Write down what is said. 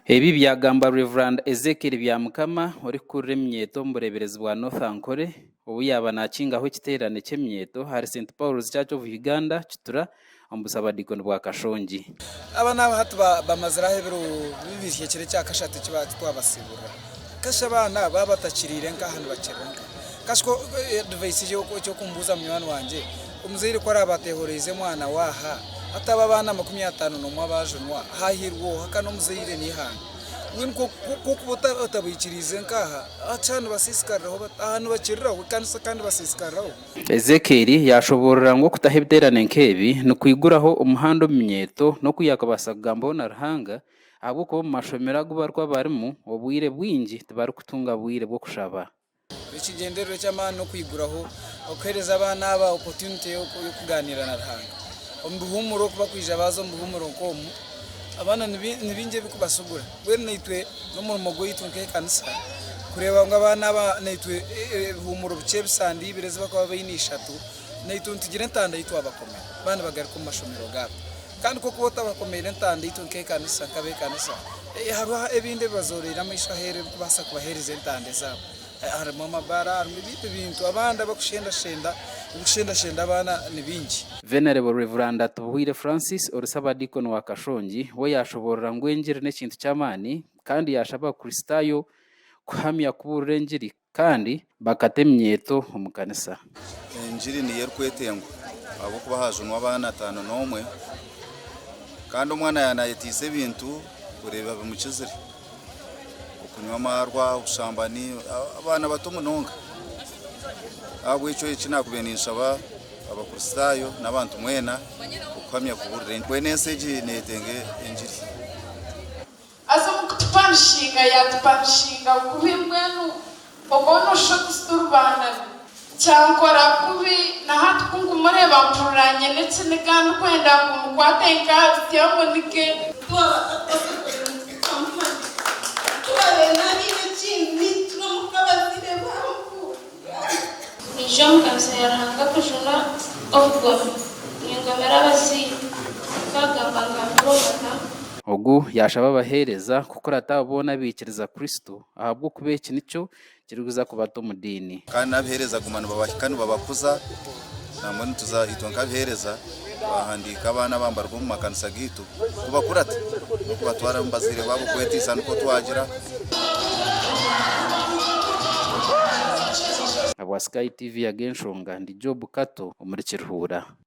Ebi byagambwa Rev. Ezekiel Byamukama orikukurira eminyeeto omu bureeberezi bwa North Ankole obu yaaba naakingaho ekiteerane ky'eminyeeto ahari Saint Paul's Church of Uganda, Kitura omu busabadiikoni bwa Kashongi. Aba naabo hati bamazire aho ebiro bibiri ekiro ekyakashatu eki twabasiiburira. Kasha abaana baaba batakiriire nkaha nibakirira nkaha? Kasha advice eky'okumbuuza munywani wangye, omuzaire ku araabe ateehoreize mwana we aha, hati abo abaana 51 abaajunwa, haahirwa oha kandi omuzaire n'eihanga? Mbwenu ku orikuba otabaikiriize nkaha, hati shaaha nibasiisikariraho bata? Aha nibakiriraho, ekanisa kandi basiisikariraho. Ezekiel yaashoboorora ngu okutaho ebiteerane nk'ebi nikwiguraho omuhanda omu minyeeto n'oku yaakubaasa kugambaho na Ruhanga ahabw'okuba omu mashomero agu barikuba barimu obwire bwingi tibarikutunga bwire bw'okushaba. Ekigyendererwa eky'amaani n'okwiguraho okuheereza abaana aba opportunity y'okugaaniira na Ruhanga. Omu bihuumuro ku bakwija baaza omu bihuumuro nk'omu, abaana ni bingi ebirikubasugura. Mbwenu naitwe n'omurimo gwaitu nk'ekanisa kureeba ngu abaana aba naitwe ebihuumuro bikye ebisande ibiri ezi barikuba baine ishatu, naitwe nitugira entanda ei twabakomera baaba nibagaruka omu mashomero gaabo. Kandi ku orikuba otabakomeire entanda itwe nk'ekanisa, nk'ab'ekanisa, hariho ebindi ebi bazooreire amaisho aheeru ebirikubaasa kubaheereza entanda ezaabo. Harimu amabaara, harimu ebindi bintu. Abandi abakushendashenda, ebikushendashenda abaana ni bingi. Venerable Rev. Atubuhwire Francis ori Sabadiikoni wa Kashongi we yaashoboorora ngu engiri n'ekintu ky'amaani kandi yaashaba Abakristaayo kuhamya kubuurira engiri Kandi bakata eminyeeto omu kanisa. Engiri niyo erikwetengwa ahabw'okuba haajunwa abaana 51 kandi omwana yaaba naayeteisa ebintu oreeba bimukizire. Okunywa amaarwa, obushambani, abaana bato munonga. Ahabw'ekyo eki naakubaire ninshaba Abakristaayo n'abantu mwena okuhamya kubuurira engiri. Mbwenu ensi egi neeyetenga engiri. Haza omu kutupanishinga yaatupanishinga kubi mbwenu obwo nooshusha oti tituri baana be. Kyankora kubi na hati ku nkumureeba mpurira nyine ekiniga ndikwenda ngu mukwate nk'aha biti amunike. Nyija omu kanisa ya Ruhanga kujuna obugomi. Ningomera abazaire. Nkagamba ngambire omata. Ogu yaashaba abaheereza kukurata abo boona abaikiriza Kristo, ahabw'okuba eki nikyo kirikuza kubata omu diini. Kandi n'abaheereza guma nibabahika nibabakuza. Nambwenu tuza itwe nk'abaheereza twahandiika abaana abambarwa omu makanisa gaitu kubakurata n'okubatwara omu bazaire baabo kweteisa nikwo twagira. Habwa Sky TV Ag'enshonga, ndi Job Kato omuri Kiruhura.